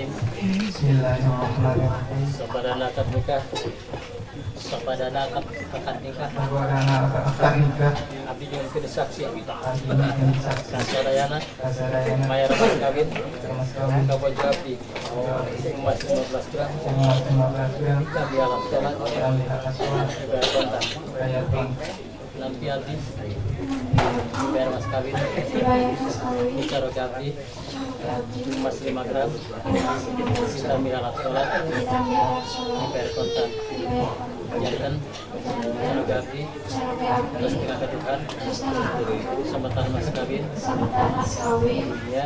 Bismillahirrahmanirrahim. Bismillahirrahmanirrahim. Sabadana akad nikah. Sabadana akad akad nikah. Sabadana akad nikah. Abdi nyuhunkeun saksi. Abdi nyuhunkeun saksi. Ka sadayana. Ka sadayana. Mayar mas kawin. Mas kawin. Ka bojo abdi. Emas 15 gram. Emas 15 gram. Diambil alat sholat. Diambil alat sholat. Dibayar kontan. Bayar kontan. Nampi abdi. Bayar mas kawin. Dibayar mas kawin. Bicara ke abdi. Caroge abdi. Emas 5 gram. Emas 15 gram. Ditambil alat sholat. Ditambil alat sholat. Dibayar kontan. Dibayar kontan. Janten. Caroge abdi. Caroge abdi. Terus dengan kedudukan. Terus dengan kedudukan. Sabetan mas kawin. Sabetan mas kawin. Dunia.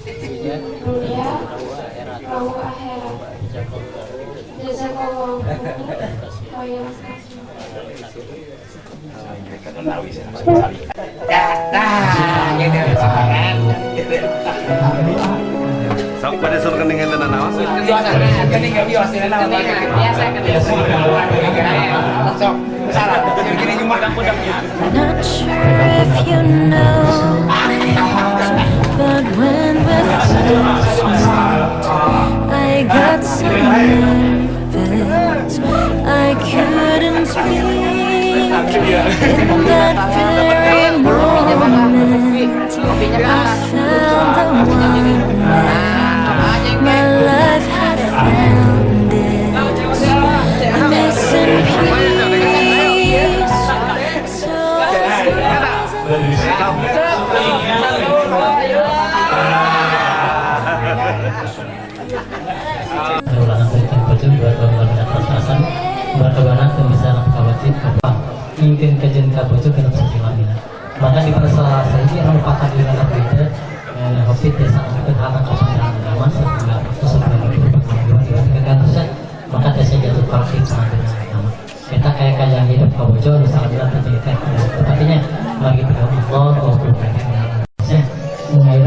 Dunia. Dunia. Rawuh akhirat. Rawuh akhirat. Jazakallahu. Jazakallahu. Terima kasih. Khairan. Sok pada sur kening enten naon? Not sure if you know this, but when we first met, I got so nervous I couldn't speak. In that very moment, I found the one, and my life had found its missing piece. So as long as I Ulangan berikan baju 2 tahun lalu atas berkebana bisa kawajib apa ingin kajian kabojo kena sesuatu maka di persoalan ini merupakan di dalam berita hobi desa untuk hal kesenjangan agama setelah sebelum maka desa jatuh konflik sama dengan agama kita kayak kajian hidup kabojo misalnya terjadi tetapinya bagi Allah Allah mulai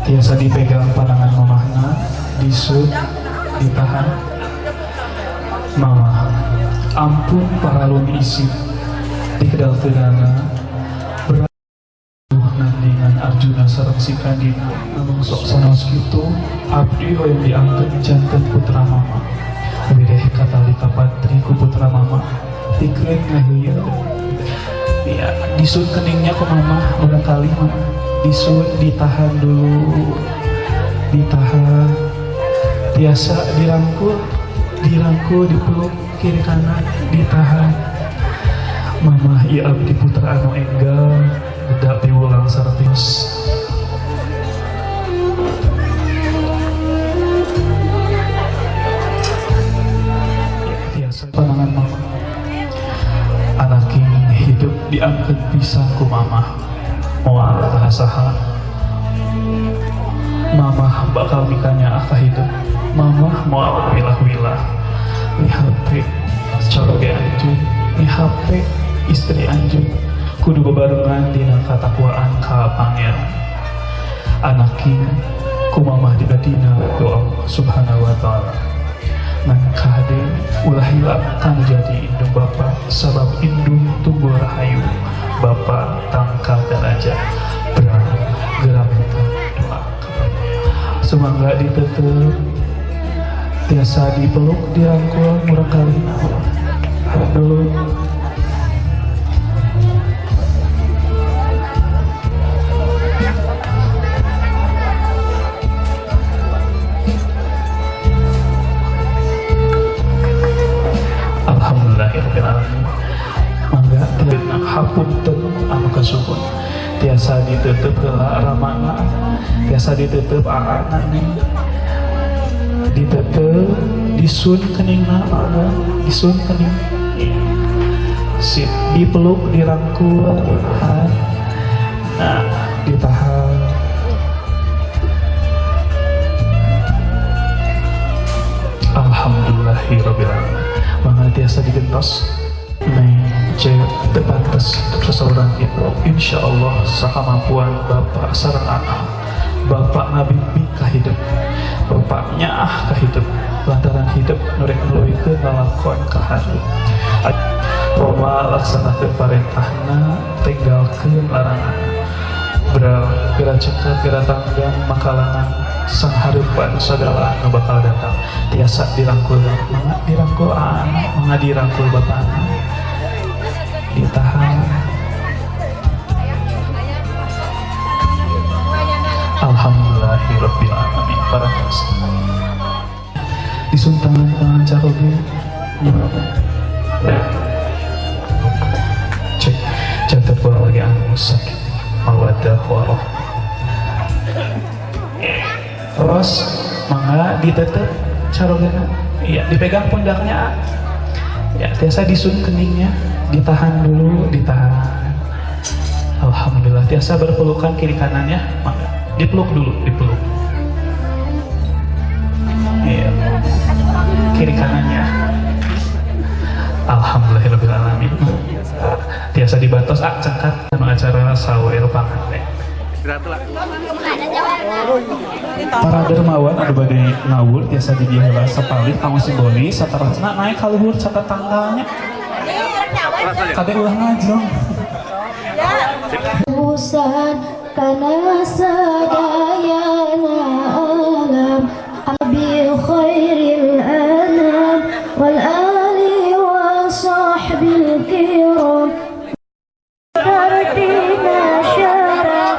Tiasa dipegang panangan mamahna, disut, ditahan. Mama, ampun paralun isip di kedal tenana berat nandingan Arjuna sareng Sikandina. Namun sok sanaos kitu abdi hoyong diangkeun janten putra mama. Wireh katali kapatri ku putra mama tikeun ngaheuyeun. Ya, disut keningnya ke mama barangkali mama disut, ditahan dulu, ditahan. Biasa dirangkul, dirangkul, dipeluk kiri kanan, ditahan. Mama, ieu abdi putra anu enggal dedak piwulang sareng tios. Tiasa panangan mama. Diangkat pisan ku mamah, moal saha. Mamah bakal mikanya ka hidup. Mamah moal wilah-wilah. Mihape caroge anjeun, mihape istri anjeun, kudu bebarengan dina katakwaan ka Pangeran. Anaking ku mamah dibadina ku Allah Subhanahu wa Ta'ala. Ngan kade ulah hilap kanu jadi indung bapa, sabab indung tunggul rahayu, bapa tangkal daraja. Berang geura minta doa kepada. Sumangga ditetep, tiasa dipeluk, dirangkul murangkalih dulu. Alhamdulillahirobbilalamin. Mangga tiasa, hapunten anu kasuhun. Tiasa ditutup heula ramana, tiasa ditutup aana nih, ditutup, disun keningna. Mangga disun kening. Sip, dipeluk, dirangkul, ditahan. Nah, ditahan. Alhamdulillahirobbilalamin. Mangga tiasa digentos. Neng C teu pantes untuk seseorang itu. Insya Allah sakamampuan bapak sareng anak, bapak ngabimbing ka hidup, bapak nyaah ka hidup, lantaran hidup nu rek nuluykeun lalakon ka hareup. Roma laksanakeun parentahna, tinggalkeun larangan. Bral geura cekap, geura tanggang makalangan sang hareupan sagala anu bakal datang. Tiasa dirangkul, mangga dirangkul anak, mangga dirangkul bapana, ditahan. Alhamdulillahirabbil alamin. Parantos disuntangan tangan caroge. Cek catat lagi anu sakit mawaddah warahmah. Terus mangga ditetep carogena. Iya, dipegang pundaknya. Ya, tiasa disun keningnya, ditahan dulu, ditahan. Alhamdulillah, tiasa berpelukan kiri kanannya, mangga dipeluk dulu, dipeluk. Iya. Kiri kanannya. Alhamdulillahirabbil alamin. Tiasa dibantos ah cengkat acara sawer pangan. Istirahat lah. Para dermawan anu bade ngawur tiasa di dieu heula sapalih kanggo simbolis, satarasna naik ka luhur, catat tanggalnya. Kade ulah ngajong. Usan kana sadayana alam abi khairil anam wal ali wa sahbil kiram Dardina syaraf.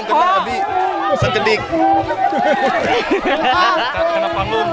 Kena abi sekedik. Kena panggung.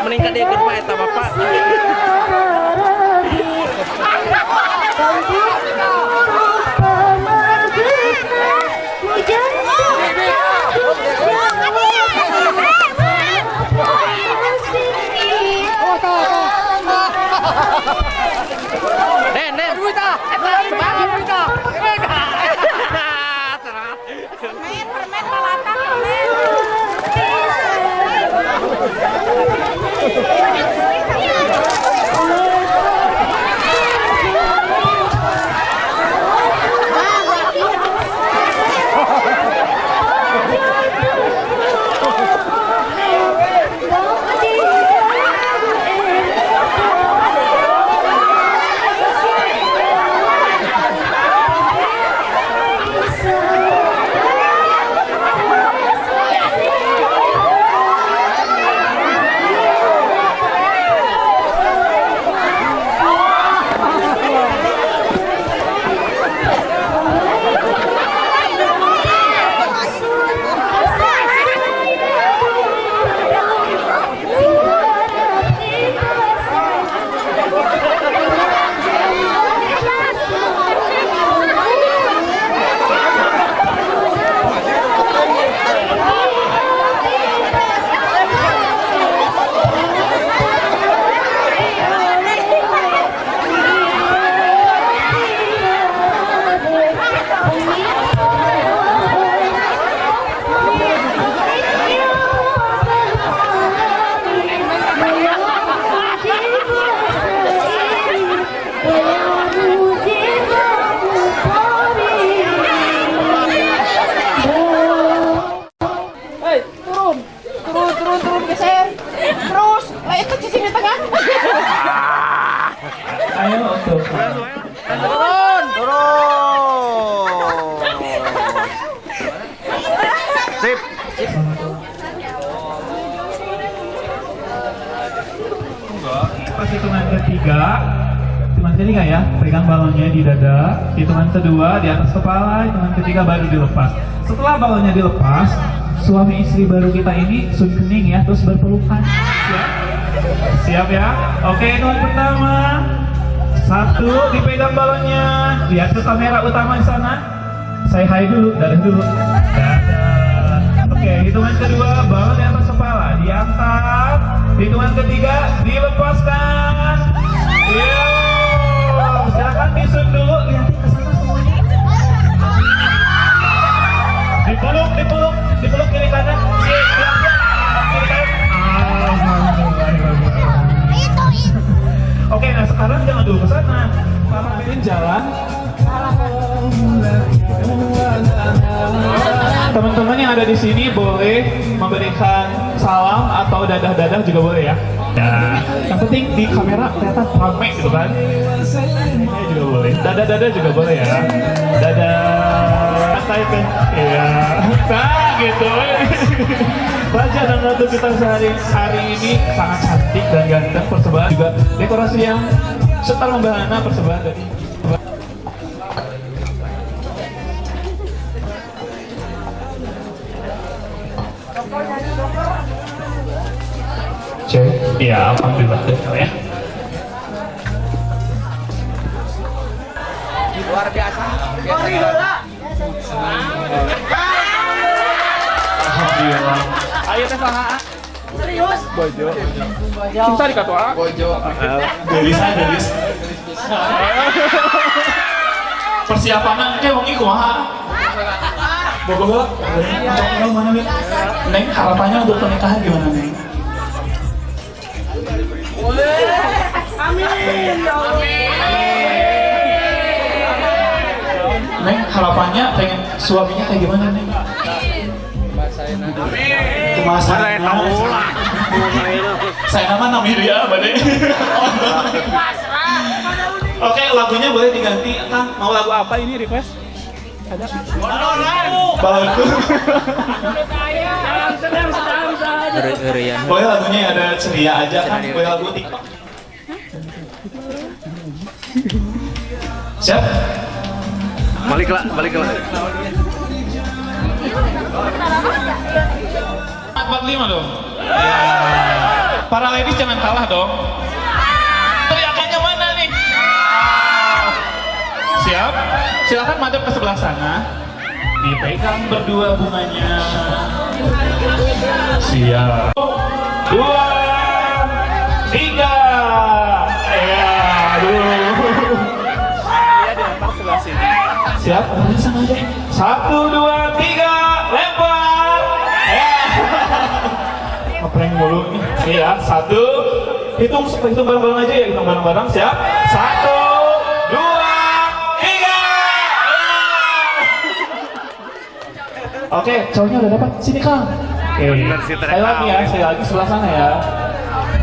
Meningkat dia ke eta bapak. Den, Den. Permen balata permen. Hei, turun, turun, turun, turun, geser, terus, lah itu cicing di tengah. Ayo untuk Turun, turun. Sip. Pas hitungan ketiga, ya, pegang balonnya di dada, hitungan kedua di atas kepala, hitungan ketiga baru dilepas. Setelah balonnya dilepas, suami istri baru kita ini sun kening ya, terus berpelukan. Siap? Siap ya? Oke, hitungan pertama. 1, dipegang balonnya. Lihat ke kamera utama di sana. Say hi dulu, dadah dulu. Dadah. Oke, hitungan kedua, balon di atas kepala, diangkat. Hitungan ketiga, dilepaskan. Yo, silakan disun dulu, lihatin ke sana semuanya. Dipeluk, dipeluk, dipeluk kiri kanan. Siap, siap, kiri kanan. Oke, nah sekarang jangan dulu ke sana. Para jalan. Teman-teman yang ada di sini boleh memberikan salam atau dadah-dadah juga boleh ya. Nah, yang penting di kamera kelihatan rame gitu kan. Ini juga boleh. Dadah-dadah juga boleh ya. Dadah. Santai kan. Iya. Nah, gitu. Raja dan ratu kita sehari hari ini sangat cantik dan ganteng, persembahan juga dekorasi yang setar membahana, persembahan dari Cek, ya alhamdulillah ya. Luar biasa. Alhamdulillah. Ayo teh saha? Serius? Bojo. Cinta di katua. Bojo. Delis delis. Persiapan engke wengi kumaha? Bogo heula. Cok mana nih? Neng, harapannya untuk pernikahan gimana, Neng? Amin. Neng, harapannya pengen suaminya kayak gimana, Neng? Kumaha lah. Saya nama Namir ya, Bade. Oke, lagunya boleh diganti. Kang, mau lagu apa ini request? Ada? Balonku. Boleh lagunya yang ada ceria aja kan? Boleh lagu TikTok. Siap? Baliklah, baliklah. 445 dong. Ya. Para ladies jangan kalah dong. Teriakannya mana nih? Siap? Silakan madep ke sebelah sana. Dipegang berdua bunganya. Siap. 2, 3. Ya, aduh. Iya, dilempar sebelah sini. Siap? Sama aja. 1, 2, 3. ya. Satu, hitung hitung bareng-bareng aja ya, hitung bareng-bareng. Siap? Satu, dua, tiga. Oke, cowoknya udah dapat. Sini, Kang. Oke. Sekali lagi ya, sekali lagi sebelah sana ya.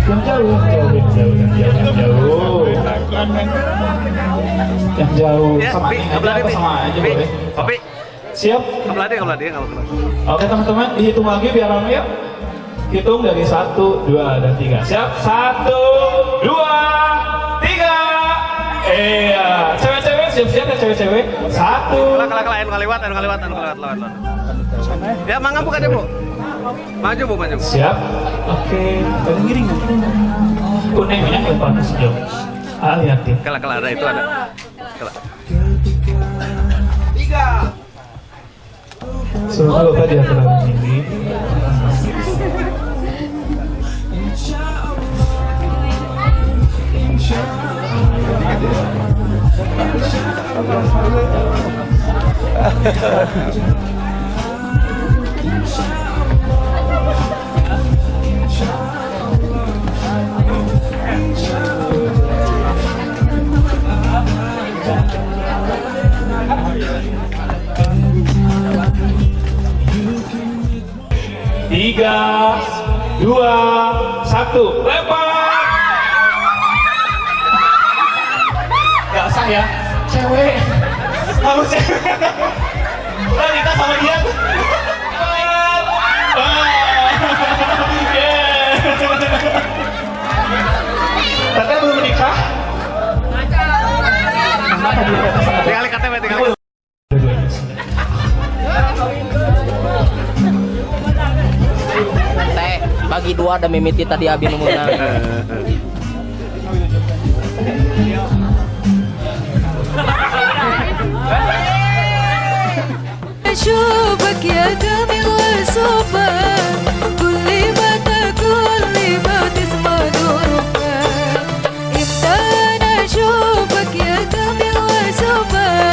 Yang jauh, yang jauh, yang jauh, yang jauh, yang jauh. Yang jauh. Ya, Sama Pi, aja kebelah atau dia, sama aja Pi. boleh. Pi, Siap? kebelah dia, kebelah dia, kalau kebelah. Oke teman-teman, dihitung lagi biar rame ya. Hitung dari 1, 2, dan 3. Siap? 1, 2, 3. Iya. Cewek-cewek siap-siap ya cewek-cewek. 1. Kelah, kelah, kelah, anu kaliwat, anu kaliwat, anu kaliwat, lewat, lewat. Ya, mangga buka deh, Bu. Maju, Bu, maju. Siap. Oke. Tadi ngiring. Kuning minyak depan sejauh. Ah, lihat deh. Kelah, kelah, ada itu ada. Kelah. Semoga Bapak tidak terlalu tinggi. Tiga, dua, satu, lempar. Gak sah ya, cewek. Harus cewek. Udah nikah sama dia. Ah. Yeah. Teteh belum menikah? Kenapa belum menikah sama Tinggal KTP, tinggal. Dua-duanya. Teh, bagi dua ada mimiti tadi abi nu meunang. أشوفك يا دمي وأشوفك.